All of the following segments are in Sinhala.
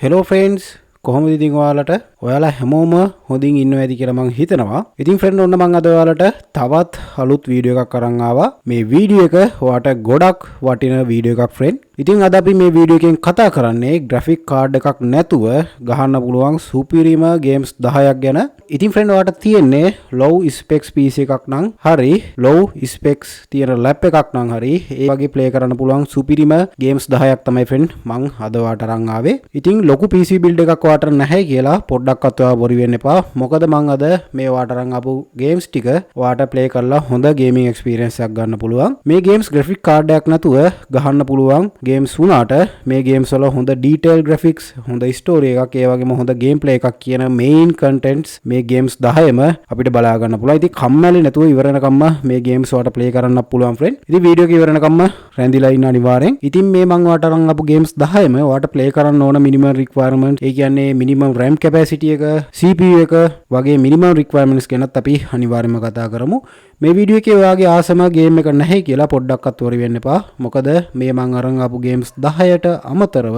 හෙලෝ ෆ්‍රෙන්ඩ්ස්, කොහොමද ඉතින් ඔයාලට? ඔයාලා හැමෝම හොඳින් ඉන්නවා ඇති කියලා මං හිතනවා. ඉතින් ෆ්‍රෙන්ඩ්, ඔන්න මං අද ඔයාලට තවත් අලුත් වීඩියෝ එකක් අරන් ආවා. මේ වීඩියෝ එක ඔයාට ගොඩක් වටින වීඩියෝ එකක් ෆ්‍රෙන්ඩ්. ඉතින් අද අපි මේ වීඩියෝ එකෙන් කතා කරන්නේ ග්‍රැෆික් කාඩ් එකක් නැතුව ගහන්න පුළුවන් සුපිරිම ගේම්ස් 10ක් ගැන. ඉතින් ෆ්‍රෙන්ඩ්, ඔයාට තියෙන්නේ ලොව් ස්පෙක්ස් PC එකක් නම් හරි, ලොව් ස්පෙක්ස් තියෙන ලැප් එකක් නම් හරි, ඒ වගේ ප්ලේ කරන්න පුළුවන් සුපිරිම ගේම්ස් 10ක් තමයි ෆ්‍රෙන්ඩ් මං අද ඔයාට අරන් ආවේ. ඉතින් ලොකු PC build එකක් ඔයාට නැහැ කියලා පොඩ්ඩක්වත් ඔයා වොරි වෙන්න එපා. මොකද මං අද මේ ඔයාට අරන් ආපු ගේම්ස් ටික ඔයාට ප්ලේ කරලා හොඳ ගේමින් එක්ස්පීරියන්ස් එකක් ගන්න පුළුවන්. මේ ගේම්ස් ග්‍රැෆික් කාඩ් එකක් නැතුව ගහන්න පුළුවන් ගේම්ස් වුණාට, මේ ගේම්ස් වල හොඳ ඩීටේල් ග්‍රැෆික්ස්, හොඳ ස්ටෝරි එකක්, ඒ වගේම හොඳ ගේම් ප්ලේ එකක් කියන මේන් කන්ටෙන්ට්ස් මේ ගේම්ස් 10ම අපිට බලා ගන්න පුළුවන්. ඉතින් කම්මැලි නැතුව ඉවර වෙනකම්ම මේ ගේම්ස් ඔයාට ප්ලේ කරන්න පුළුවන් ෆ්‍රෙන්ඩ්. ඉතින් වීඩියෝ එක ඉවර වෙනකම්ම රැඳිලා ඉන්න අනිවාර්යෙන්. ඉතින් මේ මං ඔයාට අරන් ආපු ගේම්ස් 10ම ඔයාට ප්ලේ කරන්න ඕන මිනිමම් රික්වයර්මන්ට්, ඒ කියන්නේ මිනිමම් RAM capacity එක, CPU එක වගේ මිනිමම් රික්වයර්මන්ට්ස් ගැනත් අපි අනිවාර්යයෙන්ම කතා කරමු. මේ වීඩියෝ එකේ ඔයාගේ ආසම ගේම් එක නැහැ කියලා පොඩ්ඩක්වත් වොරි වෙන්න එපා. මොකද මේ මං අරන් ආපු ගේම්ස් 10ට අමතරව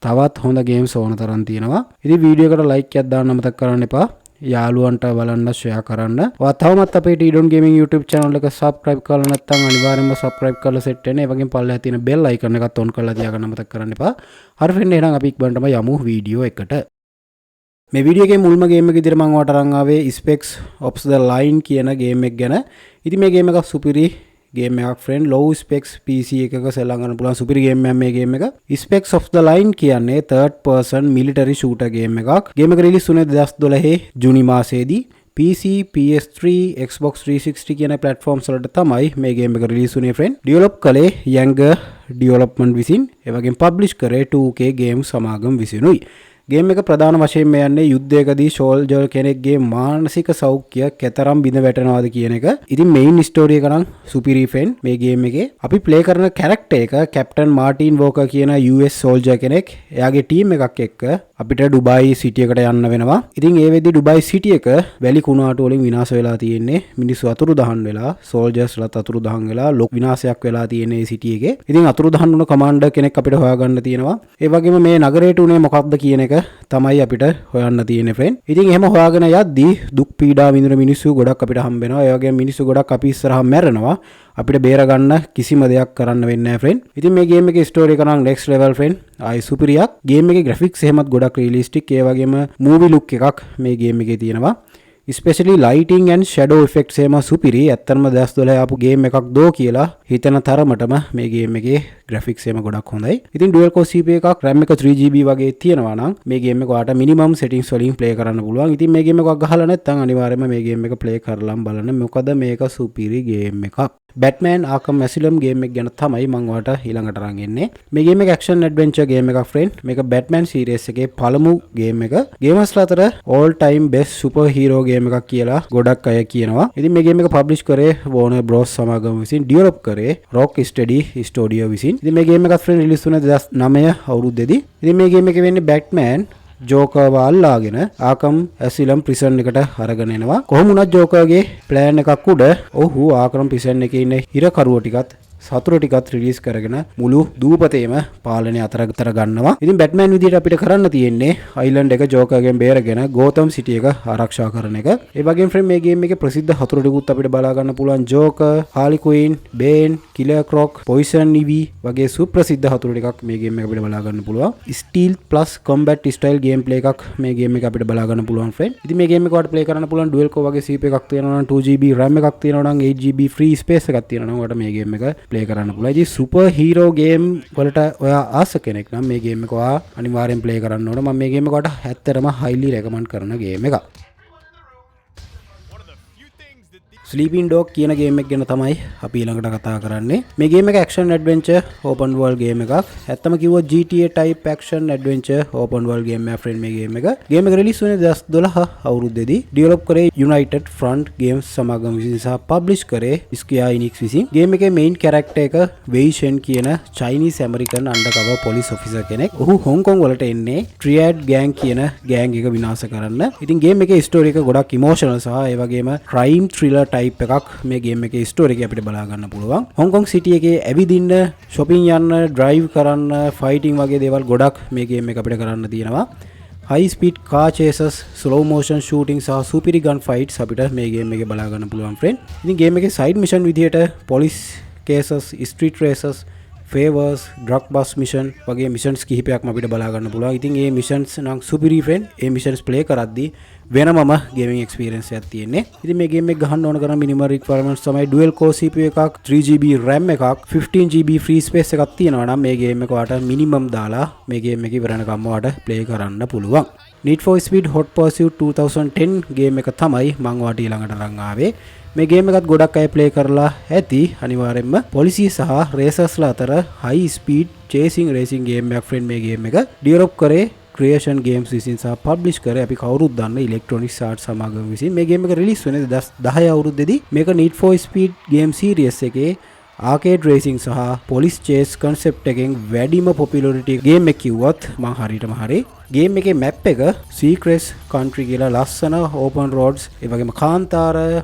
තවත් හොඳ ගේම්ස් ඕන තරම් තියෙනවා. ඉතින් වීඩියෝ එකට ලයික් එකක් දාන්න අමතක කරන්න එපා. යාළුවන්ට බලන්න ෂෙයා කරන්න. ඔයා තවමත් අපේ T-Don Gaming YouTube channel එක subscribe කරලා නැත්නම් අනිවාර්යයෙන්ම subscribe කරලා සෙට් වෙන්න. ඒ වගේම පල්ලෙහා තියෙන bell icon එකත් on කරලා තියාගන්න අමතක කරන්න එපා. හරි ෆ්‍රෙන්ඩ්, එහෙනම් අපි ඉක්මනටම යමු වීඩියෝ එකට. මේ වීඩියෝ එකේ මුල්ම ගේම් එක විදිහට මම ඔයාලට අරන් ආවේ Spec Ops The Line කියන ගේම් එක ගැන. ඉතින් මේ ගේම් එක සුපිරි ගේම් එකක් ෆ්‍රෙන්ඩ්. ලොව් ස්පෙක්ස් PC එකක සෙල්ලම් කරන්න පුළුවන් සුපිරි ගේම් එකක් මේ ගේම් එක. Spec Ops The Line කියන්නේ third person military shooter game එකක්. ගේම් එක රිලීස් වුණේ 2012 ජූනි මාසයේදී. PC, PS3, Xbox 360 කියන ප්ලැට්ෆෝම්ස් වලට තමයි මේ ගේම් එක රිලීස් වුණේ ෆ්‍රෙන්ඩ්. ඩෙවලොප් කළේ Yager Development විසින්. ඒ වගේම පබ්ලිෂ් කරේ 2K Games සමාගම විසිනුයි. ගේම් එක ප්‍රධාන වශයෙන්ම යන්නේ යුද්ධයකදී සෝල්ජර් කෙනෙක්ගේ මානසික සෞඛ්‍ය කෙතරම් බිඳ වැටෙනවද කියන එක. ඉතින් මේන් ස්ටෝරි එක නම් සුපිරි ෆ්‍රෙන්ඩ්. මේ ගේම් එකේ අපි ප්ලේ කරන කැරක්ටර් එක කැප්ටන් මාටින් වෝකර් කියන US soldier කෙනෙක්. එයාගේ ටීම් එකක් එක්ක අපිට ඩුබායි සිටි එකට යන්න වෙනවා. ඉතින් ඒ වෙද්දි ඩුබායි සිටි එක වැලි කුණාටු වලින් විනාශ වෙලා තියෙන්නේ. මිනිස්සු අතුරුදහන් වෙලා, සෝල්ජර්ස්ලත් අතුරුදහන් වෙලා, ලොකු විනාශයක් වෙලා තියෙන්නේ මේ සිටි එකේ. ඉතින් අතුරුදහන් වුණ කමාන්ඩර් කෙනෙක් අපිට හොයාගන්න තියෙනවා. ඒ වගේම මේ නගරයට උනේ මොකක්ද කියන එක තමයි අපිට හොයන්න තියෙන්නේ ෆ්‍රෙන්ඩ්. ඉතින් එහෙම හොයාගෙන යද්දි දුක් පීඩා විඳින මිනිස්සු ගොඩක් අපිට හම්බ වෙනවා. ඒ වගේම මිනිස්සු ගොඩක් අපි ඉස්සරහා මැරෙනවා. අපිට බේරගන්න කිසිම දෙයක් කරන්න වෙන්නේ නැහැ ෆ්‍රෙන්ඩ්. ඉතින් මේ ගේම් එකේ ස්ටෝරි එක නම් නෙක්ස්ට් ලෙවල් ෆ්‍රෙන්ඩ්. ආයි සුපිරියක්. ගේම් එකේ ග්‍රැෆික්ස් එහෙමත් ගොඩක් රියලිස්ටික්. ඒ වගේම මූවි ලුක් එකක් මේ ගේම් එකේ තියෙනවා. Specially lighting and shadow effects එහෙම සුපිරි. ඇත්තටම 2012 ආපු ගේම් එකක් දෝ කියලා හිතන තරමටම මේ ගේම් එකේ ග්‍රැෆික්ස් එහෙම ගොඩක් හොඳයි. ඉතින් ඩුවල් කෝර් CPU එකක්, RAM එක 3 GB වගේ තියෙනවා නම් මේ ගේම් එක ඔයාලට මිනිමම් සෙටින්ග්ස් වලින් ප්ලේ කරන්න පුළුවන්. ඉතින් මේ ගේම් එකක් ගහලා නැත්නම් අනිවාර්යයෙන්ම මේ ගේම් එක ප්ලේ කරලම් බලන්න. මොකද මේක සුපිරි ගේම් එකක්. බැට්මෑන් ආකම් ඇසිලම් ගේම් එක ගැන තමයි මං ඔයාලට ඊළඟට අරන් එන්නේ. මේ ගේම් එක ඇක්ෂන් ඇඩ්වෙන්චර් ගේම් එකක් ෆ්‍රෙන්ඩ්. මේක බැට්මෑන් සීරීස් එකේ පළමු ගේම් එක. ගේමර්ස්ලා අතර all time best super hero game එකක් කියලා ගොඩක් අය කියනවා. ඉතින් මේ ගේම් එක පබ්ලිෂ් කරේ Warner Bros සමාගම විසින්, ඩෙවලොප් කරේ Rocksteady Studio විසින්. ඉතින් මේ ගේම් එකත් ෆ්‍රෙන්ඩ් රිලීස් වුණේ 2009 අවුරුද්දේදී. ඉතින් මේ ගේම් එකේ වෙන්නේ බැට්මෑන් ජෝකර්ව අල්ලාගෙන ආකම් ඇසිලම් ප්‍රිසන් එකට අරගෙන එනවා. කොහොම වුණත් ජෝකර්ගේ ප්ලෑන් එකක් උඩ ඔහු ආකම් ප්‍රිසන් එකේ ඉන්න හිරකරුව ටිකත් සතුර ටිකත් රිලීස් කරගෙන මුළු දූපතේම පාලනය අතට ගන්නවා. ඉතින් බැට්මෑන් විදියට අපිට කරන්න තියෙන්නේ අයිලන්ඩ් එක ජෝකර්ගෙන් බේරගෙන ගෝතම් සිටි එක ආරක්ෂා කරන එක. ඒ වගේම ෆ්‍රෙන්ඩ්, මේ ගේම් එකේ ප්‍රසිද්ධ හතුරු ටිකුත් අපිට බලා ගන්න පුළුවන්. ජෝකර්, හාලි ක්වීන්, බේන්, කිලර් ක්‍රොක්, පොයිසන් ඉවි වගේ සුප්‍රසිද්ධ හතුරු ටිකක් මේ ගේම් එක අපිට බලා ගන්න පුළුවන්. ස්ටීල්ත් plus combat style game play එකක් මේ ගේම් එක අපිට බලා ගන්න පුළුවන් ෆ්‍රෙන්ඩ්. ඉතින් මේ ගේම් එක ඔයාලට ප්ලේ කරන්න පුළුවන් ඩුවල් කෝර් වගේ CPU එකක් තියෙනවා නම්, 2 GB RAM එකක් තියෙනවා නම්, 8 GB free space එකක් තියෙනවා නම් ඔයාලට මේ ගේම් එක ප්ලේ කරන්න පුළුවන්. ඉතින් සුපර් හීරෝ ගේම් වලට ඔයා ආස කෙනෙක් නම් මේ ගේම් එක ඔයා අනිවාර්යෙන් ප්ලේ කරන්න ඕන. මම මේ ගේම් එක ඔයාලට ඇත්තටම හයිලි රෙකමන්ඩ් කරන ගේම් එකක්. One of the few things that the sleeping dog කියන ගේම් එක ගැන තමයි අපි ඊළඟට කතා කරන්නේ. මේ ගේම් එක action adventure open world game එකක්. ඇත්තම කිව්වොත් GTA type action adventure open world game එකක් ෆ්‍රෙන්ඩ් මේ ගේම් එක. ගේම් එක රිලීස් වුණේ 2012 අවුරුද්දේදී. ඩෙවලොප් කරේ United Front Games සමාගම විසින් සහ පබ්ලිෂ් කරේ Square Enix විසින්. ගේම් එකේ මේන් කැරක්ටර් එක වෙයි ෂෙන් කියන Chinese American undercover police officer කෙනෙක්. ඔහු හොංකොං වලට එන්නේ ට්‍රියඩ් ගෑන් කියන ගෑන් එක විනාශ කරන්න. ඉතින් ගේම් එකේ ස්ටෝරි එක ගොඩක් ඉමෝෂනල් සහ ඒ වගේම ක්‍රයිම් ත්‍රිලර් ටයිප් ටයිප් එකක් මේ ගේම් එකේ ස්ටෝරි එකේ අපිට බලා ගන්න පුළුවන්. හොංකොං සිටි එකේ ඇවිදින්න, shopping යන්න, ඩ්‍රයිව් කරන්න, ෆයිටිං වගේ දේවල් ගොඩක් මේ ගේම් එක අපිට කරන්න තියෙනවා. High speed car chases, slow motion shooting සහ සුපිරි ගන් ෆයිට්ස් අපිට මේ ගේම් එකේ බලා ගන්න පුළුවන් ෆ්‍රෙන්ඩ්. ඉතින් ගේම් එකේ සයිඩ් මිෂන් විදිහට police cases, street races, favors, drug bust mission වගේ මිෂන්ස් කිහිපයක්ම අපිට බලා ගන්න පුළුවන්. ඉතින් මේ මිෂන්ස් නම් සුපිරි ෆ්‍රෙන්ඩ්. ඒ මිෂන්ස් ප්ලේ කරද්දී වෙනමම ගේමින් එක්ස්පීරියන්ස් එකක් තියෙන්නේ. ඉතින් මේ ගේම් එක ගහන්න ඕන කරන මිනිමම් රික්වයර්මන්ට්ස් තමයි ඩුවල් කෝර් CPU එකක්, 3 GB RAM එකක්, 15 GB free space එකක් තියෙනවා නම් මේ ගේම් එක ඔයාට මිනිමම් දාලා මේ ගේම් එක ඉවර වෙනකම්ම ඔයාට ප්ලේ කරන්න පුළුවන්. Need for Speed Hot Pursuit 2010 game එක තමයි මං ඔයාට ඊළඟට අරන් ආවේ. මේ ගේම් එකත් ගොඩක් අය ප්ලේ කරලා ඇති අනිවාර්යෙන්ම. පොලිසිය සහ රේසර්ස්ලා අතර හයි ස්පීඩ් චේසිං රේසිං ගේම් එකක් ෆ්‍රෙන්ඩ්. මේ ගේම් එක ඩෙවලොප් කරේ ක්‍රියේෂන් ගේම්ස් විසින් සහ පබ්ලිෂ් කරේ අපි කවුරුත් දන්න ඉලෙක්ට්‍රොනික්ස් ආර්ට්ස් සමාගම විසින්. මේ ගේම් එක රිලීස් වෙන්නේ 2010 අවුරුද්දේදී. මේක Need for Speed game series එකේ ආකේඩ් රේසිං සහ පොලිස් චේස් කන්සෙප්ට් එකෙන් වැඩිම පොපියුලරිටි ගේම් එක කිව්වොත් මං හරියටම හරි. ගේම් එකේ මැප් එක සීක්‍රෙස්ට් කන්ට්‍රි කියලා ලස්සන ඕපන් රෝඩ්ස්, ඒ වගේම කාන්තාර,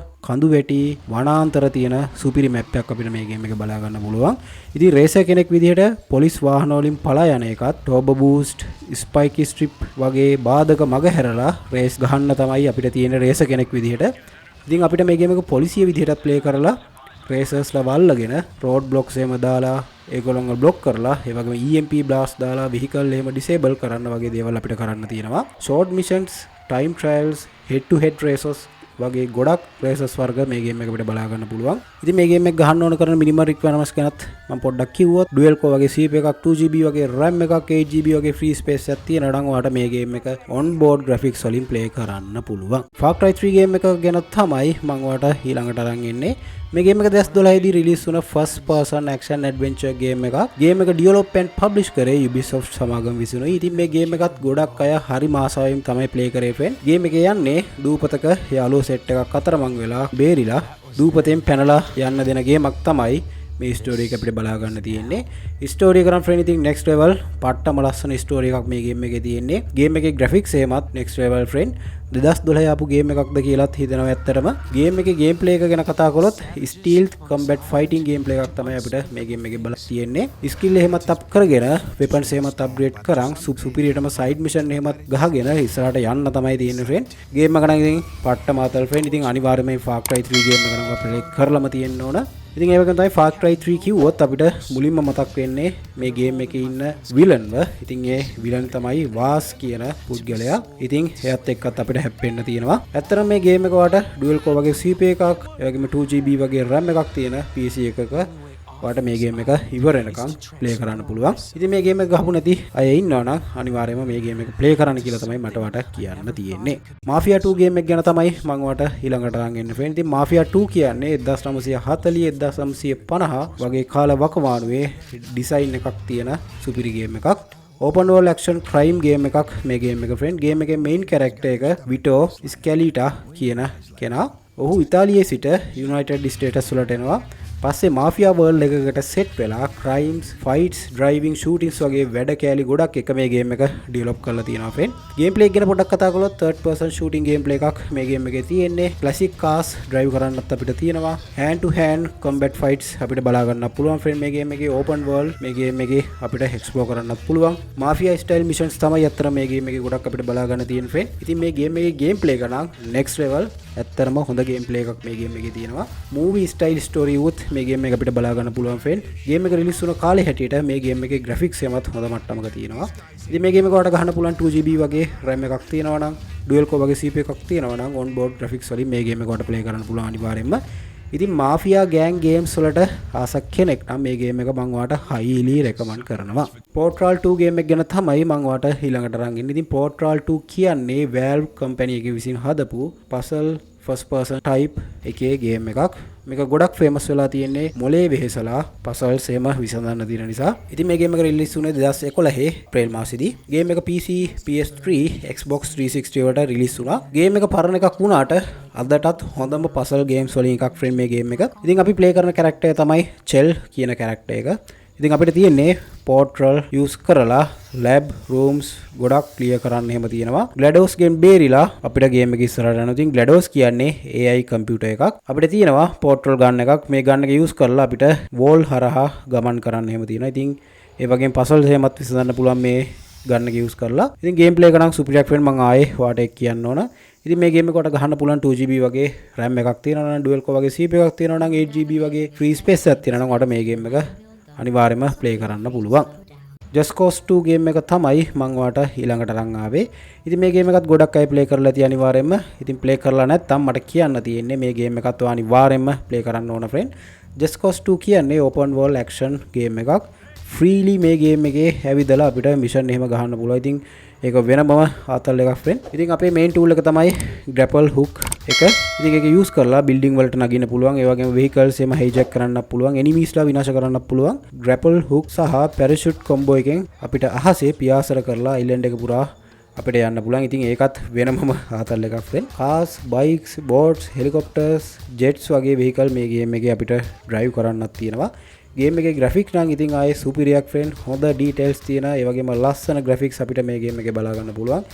කඳු වැටි, වනාන්තර තියෙන සුපිරි මැප් එකක් අපිට මේ ගේම් එක බලා ගන්න පුළුවන්. ඉතින් රේසර් කෙනෙක් විදිහට පොලිස් වාහන වලින් පලා යන එකත්, ටර්බෝ බූස්ට්, ස්පයික් ස්ට්‍රිප් වගේ බාධක මග හැරලා රේස් ගහන්න තමයි අපිට තියෙන රේසර් කෙනෙක් විදිහට. ඉතින් අපිට මේ ගේම් එක පොලිසිය විදිහටත් ප්ලේ කරලා රේසර්ස්ලා වල්ලගෙන රෝඩ් බ්ලොක්ස් එහෙම දාලා ඒගොල්ලන්ව බ්ලොක් කරලා, ඒ වගේම EMP blast දාලා වෙහිකල් එහෙම ඩිසේබල් කරන්න වගේ දේවල් අපිට කරන්න තියෙනවා. Short missions, time trials, head to head races වගේ ගොඩක් රේසස් වර්ග මේ ගේම් එක අපිට බලා ගන්න පුළුවන්. ඉතින් මේ ගේම් එක ගහන්න ඕන කරන මිනිමම් රික්වයර්මන්ට්ස් ගැනත් මම පොඩ්ඩක් කිව්වොත්, ඩුවල් කෝර් වගේ CPU එකක්, 2 GB වගේ RAM එකක්, 8 GB වගේ ෆ්‍රී ස්පේස් එකක් තියෙනවා නම් ඔයාලට මේ ගේම් එක ඔන් බෝඩ් ග්‍රැෆික්ස් වලින් ප්ලේ කරන්න පුළුවන්. Far Cry 3 game එක ගැන තමයි මම ඔයාලට ඊළඟට අරන් එන්නේ. මේ ගේම් එක 2012 දී රිලීස් වුණ first person action adventure game එකක්. ගේම් එක ඩෙවලොප් ඇන්ඩ් පබ්ලිෂ් කරේ Ubisoft සමාගම විසිනුයි. ඉතින් මේ ගේම් එකත් ගොඩක් අය හරි ආසාවෙන් තමයි ප්ලේ කරේ ෆ්‍රෙන්ඩ්. ගේම් එකේ යන්නේ දූපතක යාළුවෝ සෙට් එකක් අතරමං වෙලා බේරිලා දූපතෙන් පැනලා යන්න දෙන ගේමක් තමයි මේ ස්ටෝරි එක අපිට බලා ගන්න තියෙන්නේ. ස්ටෝරි එක නම් ෆ්‍රෙන්ඩ් ඉතින් නෙක්ස්ට් ලෙවල්, පට්ටම ලස්සන ස්ටෝරි එකක් මේ ගේම් එකේ තියෙන්නේ. ගේම් එකේ ග්‍රැෆික්ස් එහෙමත් නෙක්ස්ට් ලෙවල් ෆ්‍රෙන්ඩ්. 2012 ආපු ගේම් එකක්ද කියලාත් හිතෙනවා ඇත්තටම. ගේම් එකේ ගේම් ප්ලේ එක ගැන කතා කළොත් ස්ටීල්ත් කම්බැට් ෆයිටිං ගේම් ප්ලේ එකක් තමයි අපිට මේ ගේම් එකේ බලන්න තියෙන්නේ. ස්කිල් එහෙමත් අප් කරගෙන, වෙපන්ස් එහෙමත් අප්ග්‍රේඩ් කරන්, සුපිරියටම සයිඩ් මිෂන් එහෙමත් ගහගෙන ඉස්සරහට යන්න තමයි තියෙන්නේ ෆ්‍රෙන්ඩ්. ගේම් එක නම් ඉතින් පට්ටම ආතල් ෆ්‍රෙන්ඩ්. ඉතින් අනිවාර්යයෙන්ම මේ Far Cry 3 game එක නම් ප්ලේ කරලම තියෙන්න ඕන. ඉතින් ඒ වගේම තමයි Far Cry 3 කිව්වොත් අපිට මුලින්ම මතක් වෙන්නේ මේ ගේම් එකේ ඉන්න විලන්ව. ඉතින් ඒ විලන් තමයි වාස් කියන පුද්ගලයා. ඉතින් එයත් එක්කත් අපිට හැප්පෙන්න තියෙනවා. ඇත්තටම මේ ගේම් එක ඔයාලට ඩුවල් කෝර් වගේ CPU එකක්, ඒ වගේම 2 GB වගේ RAM එකක් තියෙන PC එකක ඔයාලට මේ ගේම් එක ඉවර වෙනකන් ප්ලේ කරන්න පුළුවන්. ඉතින් මේ ගේම් එක ගහපු නැති අය ඉන්නවා නම් අනිවාර්යයෙන්ම මේ ගේම් එක ප්ලේ කරන්න කියලා තමයි මට ඔයාලට කියන්න තියෙන්නේ. මාෆියා 2 ගේම් එක ගැන තමයි මම ඔයාලට ඊළඟට අරන් එන්න ෆ්‍රෙන්ඩ්. ඉතින් මාෆියා 2 කියන්නේ 1940 1950 වගේ කාල වකවානුවේ ඩිසයින් එකක් තියෙන සුපිරි ගේම් එකක්. Open world action crime game එකක් මේ ගේම් එක ෆ්‍රෙන්ඩ්. ගේම් එකේ මේන් කැරක්ටර් එක විටෝ ස්කැලිටා කියන කෙනා. ඔහු ඉතාලියේ සිට යුනයිටඩ් ස්ටේටස් වලට එනවා. පස්සේ මාෆියා වර්ල්ඩ් එකකට සෙට් වෙලා ක්‍රයිම්ස්, ෆයිට්ස්, ඩ්‍රයිවිං, ෂූටින්ග්ස් වගේ වැඩ කෑලි ගොඩක් එක මේ ගේම් එක ඩෙවලොප් කරලා තියෙනවා ෆ්‍රෙන්ඩ්. ගේම් ප්ලේ එක ගැන පොඩ්ඩක් කතා කළොත් තර්ඩ් පර්සන් ෂූටින්ග් ගේම් ප්ලේ එකක් මේ ගේම් එකේ තියෙන්නේ. ක්ලාසික් කාස් ඩ්‍රයිව් කරන්නත් අපිට තියෙනවා. හෑන්ඩ් ටු හෑන්ඩ් කොම්බැට් ෆයිට්ස් අපිට බලා ගන්නත් පුළුවන් ෆ්‍රෙන්ඩ්. මේ ගේම් එකේ ඕපන් වර්ල්ඩ් මේ ගේම් එකේ අපිට එක්ස්ප්ලෝර් කරන්නත් පුළුවන්. මාෆියා ස්ටයිල් මිෂන්ස් තමයි ඇත්තට මේ ගේම් එකේ ගොඩක් අපිට බලා ගන්න තියෙන ෆ්‍රෙන්ඩ්. ඉතින් මේ ගේම් එකේ ගේම් ප්ලේ එක නම් නෙක්ස්ට් ලෙවල්. ඇත්තටම හොඳ ගේම් ප්ලේ එකක් මේ ගේම් එකේ තියෙනවා. මූවි ස්ටයිල් ස්ටෝරි උත් මේ ගේම් එක අපිට බලා ගන්න පුළුවන් ෆ්‍රෙන්ඩ්. ගේම් එක රිලීස් වුණ කාලේ හැටියට මේ ගේම් එකේ ග්‍රැෆික්ස් එහෙමත් හොඳ මට්ටමක තියෙනවා. ඉතින් මේ ගේම් එක ඔයාලට ගහන්න පුළුවන් 2 GB වගේ RAM එකක් තියෙනවා නම්, ඩුවල් කෝර් වගේ CPU එකක් තියෙනවා නම් ඔන් බෝඩ් ග්‍රැෆික්ස් වලින් මේ ගේම් එක ඔයාලට ප්ලේ කරන්න පුළුවන් අනිවාර්යෙන්ම. ඉතින් මාෆියා ගෑන් ගේම්ස් වලට ආස කෙනෙක් නම් මේ ගේම් එක මං ඔයාලට හයිලි රෙකමන්ඩ් කරනවා. Portal 2 game එක ගැන තමයි මං ඔයාලට ඊළඟට අරන් එන්නේ. ඉතින් Portal 2 කියන්නේ Valve company එක විසින් හදපු පසල් ෆස්ට් පර්සන් ටයිප් එකේ ගේම් එකක්. මේක ගොඩක් ෆේමස් වෙලා තියෙන්නේ මොලේ වෙහෙසලා පසල්ස් එහෙම විසඳන්න තියෙන නිසා. ඉතින් මේ ගේම් එක රිලීස් වුණේ 2011 අප්‍රේල් මාසෙදී. ගේම් එක PC, PS3, Xbox 360 වලට රිලීස් වුණා. ගේම් එක පරණ එකක් වුණාට අදටත් හොඳම පසල් ගේම්ස් වලින් එකක් ෆ්‍රෙන්ඩ් මේ ගේම් එක. ඉතින් අපි ප්ලේ කරන කැරක්ටර් එක තමයි චෙල් කියන කැරක්ටර් එක. ඉතින් අපිට තියෙන්නේ පෝටල් යූස් කරලා ලැබ් රූම්ස් ගොඩක් ක්ලියර් කරන්න එහෙම තියෙනවා. GLaDOS ගෙන් බේරිලා අපිට ගේම් එක ඉස්සරහට යනවා. ඉතින් GLaDOS කියන්නේ AI computer එකක්. අපිට තියෙනවා පෝටල් ගන් එකක්. මේ ගන් එක යූස් කරලා අපිට වෝල් හරහා ගමන් කරන්න එහෙම තියෙනවා. ඉතින් ඒ වගේම පසල්ස් එහෙමත් විසඳන්න පුළුවන් මේ ගන් එක යූස් කරලා. ඉතින් ගේම් ප්ලේ එක නම් සුපිරියක් වෙන, මං ආයේ ඔයාට ඒක කියන්න ඕන. ඉතින් මේ ගේම් එක ඔයාට ගහන්න පුළුවන් 2 GB වගේ RAM එකක් තියෙනවා නම්, ඩුවල් කෝර් වගේ CPU එකක් තියෙනවා නම්, 8 GB වගේ ෆ්‍රී ස්පේස් එකක් තියෙනවා නම්, ඔයාට මේ ගේම් එක අනිවාර්යයෙන්ම ප්ලේ කරන්න පුළුවන්. Just Cause 2 game එක තමයි මං ඔයාට ඊළඟට අරන් ආවේ. ඉතින් මේ ගේම් එකත් ගොඩක් අය ප්ලේ කරලා ඇති අනිවාර්යයෙන්ම. ඉතින් ප්ලේ කරලා නැත්නම් මට කියන්න තියෙන්නේ මේ ගේම් එකත් ඔයා අනිවාර්යයෙන්ම ප්ලේ කරන්න ඕන ෆ්‍රෙන්ඩ්. Just Cause 2 කියන්නේ open world action game එකක්. ෆ්‍රීලි මේ ගේම් එකේ ඇවිදලා අපිට මිෂන් එහෙම ගහන්න පුළුවන්. ඉතින් ඒක වෙනමම ආතල් එකක් ෆ්‍රෙන්ඩ්. ඉතින් අපේ මේන් ටූල් එක තමයි ග්‍රැපල් හුක් එක. ඉතින් ඒක යූස් කරලා බිල්ඩින් වලට නගින්න පුළුවන්. ඒ වගේම වෙහිකල්ස් එහෙම හයිජැක් කරන්නත් පුළුවන්. එනිමීස්ලා විනාශ කරන්නත් පුළුවන්. ග්‍රැපල් හුක් සහ පැරෂූට් කොම්බෝ එකෙන් අපිට අහසේ පියාසර කරලා අයිලන්ඩ් එක පුරා අපිට යන්න පුළුවන්. ඉතින් ඒකත් වෙනමම ආතල් එකක් ෆ්‍රෙන්ඩ්. කාස්, බයික්ස්, බෝට්ස්, හෙලිකොප්ටර්ස්, ජෙට්ස් වගේ වෙහිකල් මේ ගේම් එකේ අපිට ඩ්‍රයිව් කරන්නත් තියෙනවා. ගේම් එකේ ග්‍රැෆික්ස් නම් ඉතින් ආයේ සුපිරියක් ෆ්‍රෙන්ඩ්. හොඳ ඩීටේල්ස් තියෙන, ඒ වගේම ලස්සන ග්‍රැෆික්ස් අපිට මේ ගේම් එකේ බලා ගන්න පුළුවන්.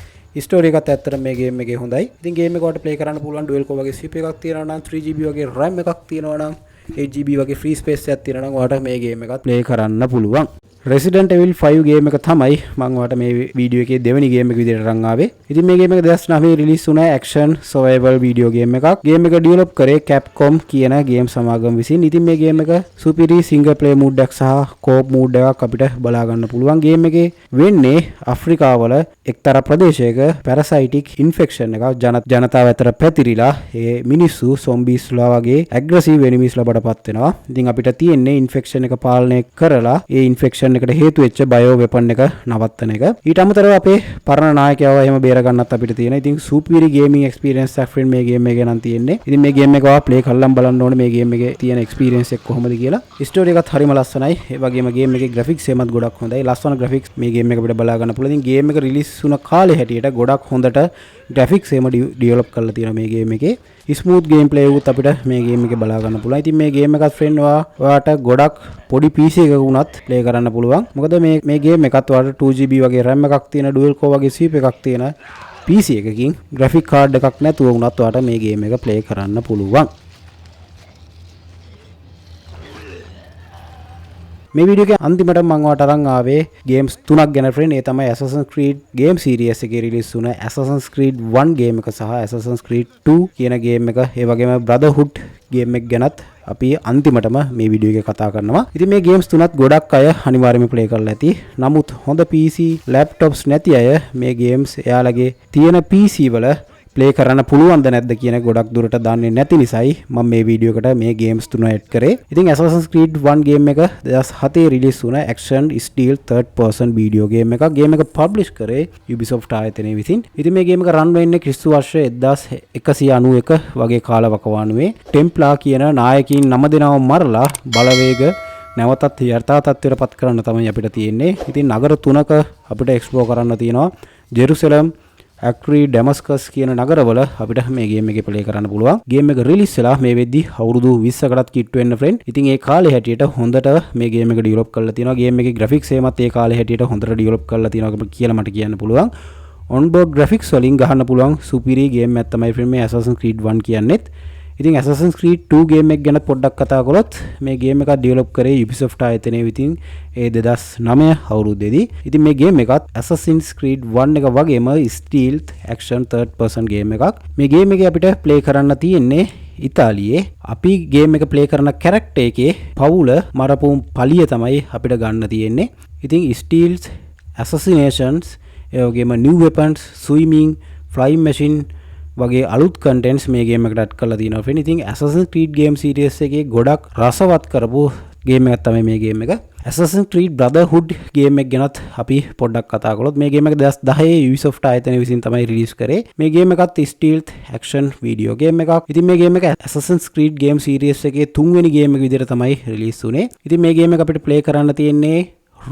ස්ටෝරි එකත් ඇත්තටම මේ ගේම් එකේ හොඳයි. ඉතින් ගේම් එක ඔයාලට ප්ලේ කරන්න පුළුවන් ඩුවල් කෝර් වගේ CPU එකක් තියෙනවා නම්, 3 GB වගේ RAM එකක් තියෙනවා නම්, 8 GB වගේ ෆ්‍රී ස්පේස් එකක් තියෙනවා නම්, ඔයාලට මේ ගේම් එකත් ප්ලේ කරන්න පුළුවන්. Resident Evil 5 game එක තමයි මං ඔයාලට මේ වීඩියෝ එකේ දෙවෙනි ගේම් එක විදිහට අරන් ආවේ. ඉතින් මේ ගේම් එක 2009 රිලීස් වුණ ඇක්ෂන් සර්වයිවල් වීඩියෝ ගේම් එකක්. ගේම් එක ඩෙවලොප් කරේ Capcom කියන ගේම් සමාගම විසින්. ඉතින් මේ ගේම් එක සුපිරි සිංගල් ප්ලේ මෝඩ් එකක් සහ කෝප් මෝඩ් එකක් අපිට බලා ගන්න පුළුවන්. ගේම් එකේ වෙන්නේ අප්‍රිකාවල එක්තරා ප්‍රදේශයක පැරසයිටික් ඉන්ෆෙක්ෂන් එකක් ජනතාව අතර පැතිරිලා ඒ මිනිස්සු සොම්බීස්ලා වගේ ඇග්‍රසිව් එනිමීස්ලා බවට පත් වෙනවා. ඉතින් අපිට තියෙන්නේ ඉන්ෆෙක්ෂන් එක පාලනය කරලා ඒ ඉන්ෆෙක්ෂන් එකට හේතු වෙච්ච බයෝ වෙපන් එක නවත්තන එක. ඊට අමතරව අපේ පරණ නායකයව එහෙම බේර ගන්නත් අපිට තියෙනවා. ඉතින් සුපිරි ගේමින් එක්ස්පීරියන්ස් එකක් ෆ්‍රෙන්ඩ් මේ ගේම් එකේ නම් තියෙන්නේ. ඉතින් මේ ගේම් එක ඔයා ප්ලේ කරලම් බලන්න ඕනේ මේ ගේම් එකේ තියෙන එක්ස්පීරියන්ස් එක කොහොමද කියලා. ස්ටෝරි එකත් හරිම ලස්සනයි. ඒ වගේම ගේම් එකේ ග්‍රැෆික්ස් එහෙමත් ගොඩක් හොඳයි. ලස්සන ග්‍රැෆික්ස් මේ ගේම් එක අපිට බලා ගන්න පුළුවන්. ඉතින් ගේම් එක රිලීස් වුණ කාලේ හැටියට ගොඩක් හොඳට ග්‍රැෆික්ස් එහෙම ඩෙවලොප් කරලා තියෙනවා මේ ගේම් එකේ. ස්මූත් ගේම් ප්ලේ එකකුත් අපිට මේ ගේම් එකේ බලා ගන්න පුළුවන්. ඉතින් මේ ගේම් එකත් ෆ්‍රෙන්ඩ් ඔයාට ගොඩක් පොඩි PC එකක වුණත් ප්ලේ කරන්න පුළුවන්. මොකද මේ මේ ගේම් එකත් ඔයාට 2 GB වගේ RAM එකක් තියෙන, ඩුවල් කෝර් වගේ CPU එකක් තියෙන PC එකකින් ග්‍රැෆික් කාඩ් එකක් නැතුව වුණත් ඔයාට මේ ගේම් එක ප්ලේ කරන්න පුළුවන්. මේ වීඩියෝ එකේ අන්තිමට මම ඔයාලට අරන් ආවේ ගේම්ස් තුනක් ගැන ෆ්‍රෙන්ඩ්. ඒ තමයි Assassin's Creed game series එකේ රිලීස් වුණ Assassin's Creed 1 game එක සහ Assassin's Creed 2 කියන ගේම් එක. ඒ වගේම Brotherhood game එක ගැනත් අපි අන්තිමටම මේ වීඩියෝ එකේ කතා කරනවා. ඉතින් මේ ගේම්ස් තුනත් ගොඩක් අය අනිවාර්යයෙන්ම ප්ලේ කරලා ඇති. නමුත් හොඳ PC, laptops නැති අය මේ ගේම්ස් එයාලගේ තියෙන PC වල ප්ලේ කරන්න පුළුවන්ද නැද්ද කියන ගොඩක් දුරට දන්නේ නැති නිසායි මම මේ වීඩියෝ එකට මේ ගේම්ස් තුන ඇඩ් කරේ. ඉතින් Assassin's Creed 1 game එක 2007 රිලීස් වුණ action stealth third person video game එකක්. ගේම් එක පබ්ලිෂ් කරේ Ubisoft ආයතනය විසින්. ඉතින් මේ ගේම් එක රන් වෙන්නේ ක්‍රිස්තු වර්ෂ 1191 වගේ කාලවකවානුවේ. ටෙම්ප්ලා කියන නායකයින් නම දෙනාව මරලා බලවේග නැවතත් යථා තත්ත්වයට පත් කරන්න තමයි අපිට තියෙන්නේ. ඉතින් නගර තුනක අපිට එක්ස්ප්ලෝර් කරන්න තියෙනවා. ජෙරුසලම්, ඇක්‍රී, ඩැමස්කස් කියන නගරවල අපිට මේ ගේම් එකේ ප්ලේ කරන්න පුළුවන්. ගේම් එක රිලීස් වෙලා මේ වෙද්දි අවුරුදු 20කටත් කිට්ටු වෙන්න ෆ්‍රෙන්ඩ්. ඉතින් ඒ කාලේ හැටියට හොඳට මේ ගේම් එක ඩෙවලොප් කරලා තියෙනවා. ගේම් එකේ ග්‍රැෆික්ස් එහෙමත් ඒ කාලේ හැටියට හොඳට ඩෙවලොප් කරලා තියෙනවා කියලා මට කියන්න පුළුවන්. ඔන්බෝඩ් ග්‍රැෆික්ස් වලින් ගහන්න පුළුවන් සුපිරි ගේම් එකක් තමයි ෆ්‍රෙන්ඩ් මේ Assassin's Creed 1 කියන්නේත්. ඉතින් Assassin's Creed 2 game එක ගැන පොඩ්ඩක් කතා කළොත්, මේ ගේම් එකත් ඩෙවලොප් කරේ Ubisoft ආයතනය විසින් ඒ 2009 අවුරුද්දේදී. ඉතින් මේ ගේම් එකත් Assassin's Creed 1 එක වගේම stealth action third person game එකක්. මේ ගේම් එකේ අපිට ප්ලේ කරන්න තියෙන්නේ ඉතාලියේ. අපි ගේම් එක ප්ලේ කරන කැරක්ටර් එකේ පවුල මරපු පලිය තමයි අපිට ගන්න තියෙන්නේ. ඉතින් ස්ටීල්ත් ඇසසිනේෂන්ස්, ඒ වගේම new weapons, swimming, flying machine වගේ අලුත් කන්ටෙන්ට්ස් මේ ගේම් එකට ඇඩ් කරලා තියෙනවා ෆ්‍රෙන්ඩ්. ඉතින් Assassin's Creed game series එකේ ගොඩක් රසවත් කරපු ගේම් එකක් තමයි මේ ගේම් එක. Assassin's Creed Brotherhood game එක ගැනත් අපි පොඩ්ඩක් කතා කළොත්, මේ ගේම් එක 2010 Ubisoft ආයතනය විසින් තමයි රිලීස් කරේ. මේ ගේම් එකත් stealth action video game එකක්. ඉතින් මේ ගේම් එක Assassin's Creed game series එකේ තුන්වෙනි ගේම් එක විදිහට තමයි රිලීස් වුණේ. ඉතින් මේ ගේම් එක අපිට ප්ලේ කරන්න තියෙන්නේ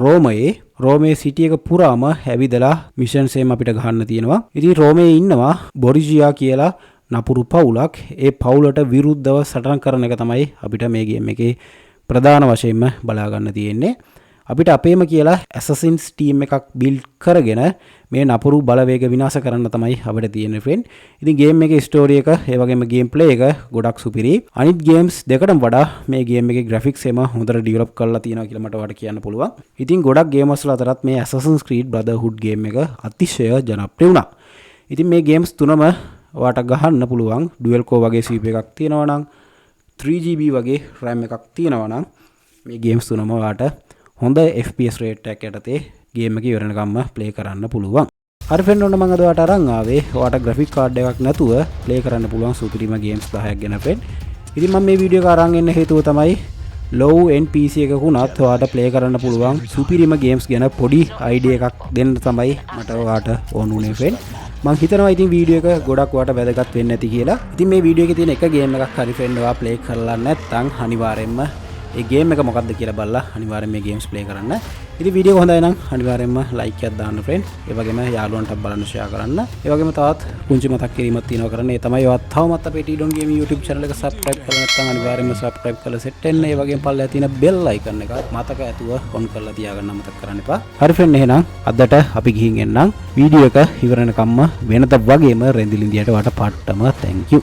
රෝමයේ. රෝමේ සිටි එක පුරාම ඇවිදලා මිෂන්ස් එහෙම අපිට ගහන්න තියෙනවා. ඉතින් රෝමේ ඉන්නවා බොරිජියා කියලා නපුරු පවුලක්. ඒ පවුලට විරුද්ධව සටන් කරන එක තමයි අපිට මේ ගේම් එකේ ප්‍රධාන වශයෙන්ම බලා ගන්න තියෙන්නේ. අපිට අපේම කියලා ඇසසින්ස් ටීම් එකක් බිල්ඩ් කරගෙන මේ නපුරු බලවේග විනාශ කරන්න තමයි අපිට තියෙන්නේ ෆ්‍රෙන්ඩ්. ඉතින් ගේම් එකේ ස්ටෝරි එක, ඒ වගේම ගේම් ප්ලේ එක ගොඩක් සුපිරි. අනිත් ගේම්ස් දෙකටම වඩා මේ ගේම් එකේ ග්‍රැෆික්ස් එම හොඳට ඩෙවලොප් කරලා තියෙනවා කියලා මට ඔයාලට කියන්න පුළුවන්. ඉතින් ගොඩක් ගේමර්ස්ලා අතරත් මේ Assassin's Creed Brotherhood game එක අතිශය ජනප්‍රිය වුණා. ඉතින් මේ ගේම්ස් තුනම ඔයාට ගහන්න පුළුවන් ඩුවල් කෝර් වගේ CPU එකක් තියෙනවා නම්, 3 GB වගේ RAM එකක් තියෙනවා නම්, මේ ගේම්ස් තුනම ඔයාට හොඳ FPS rate එකක් යටතේ ගේම් එක ඉවර වෙනකම්ම ප්ලේ කරන්න පුළුවන්. හරි ෆ්‍රෙන්ඩ්, ඔන්න මම අද ඔයාට අරන් ආවේ ඔයාට ග්‍රැෆික් කාඩ් එකක් නැතුව ප්ලේ කරන්න පුළුවන් සුපිරිම ගේම්ස් 10ක් ගැන ෆ්‍රෙන්ඩ්. ඉතින් මම මේ වීඩියෝ එක අරන් එන්න හේතුව තමයි ලෝව් එන්ඩ් PC එකක වුණත් ඔයාට ප්ලේ කරන්න පුළුවන් සුපිරිම ගේම්ස් ගැන පොඩි අයිඩියා එකක් දෙන්න තමයි මට ඔයාට ඕන වුණේ ෆ්‍රෙන්ඩ්. මං හිතනවා ඉතින් වීඩියෝ එක ගොඩක් ඔයාට වැදගත් වෙන්න ඇති කියලා. ඉතින් මේ වීඩියෝ එකේ තියෙන එක ගේම් එකක් හරි ෆ්‍රෙන්ඩ් ඔයා ප්ලේ කරලා නැත්නම් අනිවාර්යෙන්ම ඒ ගේම් එක මොකක්ද කියලා බලලා අනිවාර්යෙන් මේ ගේම්ස් ප්ලේ කරන්න. ඉතින් වීඩියෝ එක හොඳයි නම් අනිවාර්යෙන්ම ලයික් එකක් දාන්න ෆ්‍රෙන්ඩ්. ඒ වගේම යාළුවන්ටත් බලන්න ෂෙයා කරන්න. ඒ වගේම තවත් පුංචි මතක් කිරීමක් තියෙනවා කරන්න. ඒ තමයි ඔයාත් තවමත් අපේ T-Don Gaming YouTube channel එක subscribe කරලා නැත්නම් අනිවාර්යෙන්ම subscribe කරලා සෙට් වෙන්න. ඒ වගේම පල්ලෙහා තියෙන bell icon එක මතක ඇතුව ඔන් කරලා තියාගන්න අමතක කරන්න එපා. හරි ෆ්‍රෙන්ඩ්, එහෙනම් අදට අපි ගිහින් එන්නම්. වීඩියෝ එක ඉවර වෙනකම්ම වෙනද වගේම රැඳිලා හිටියට ඔයාට පට්ටම thank you.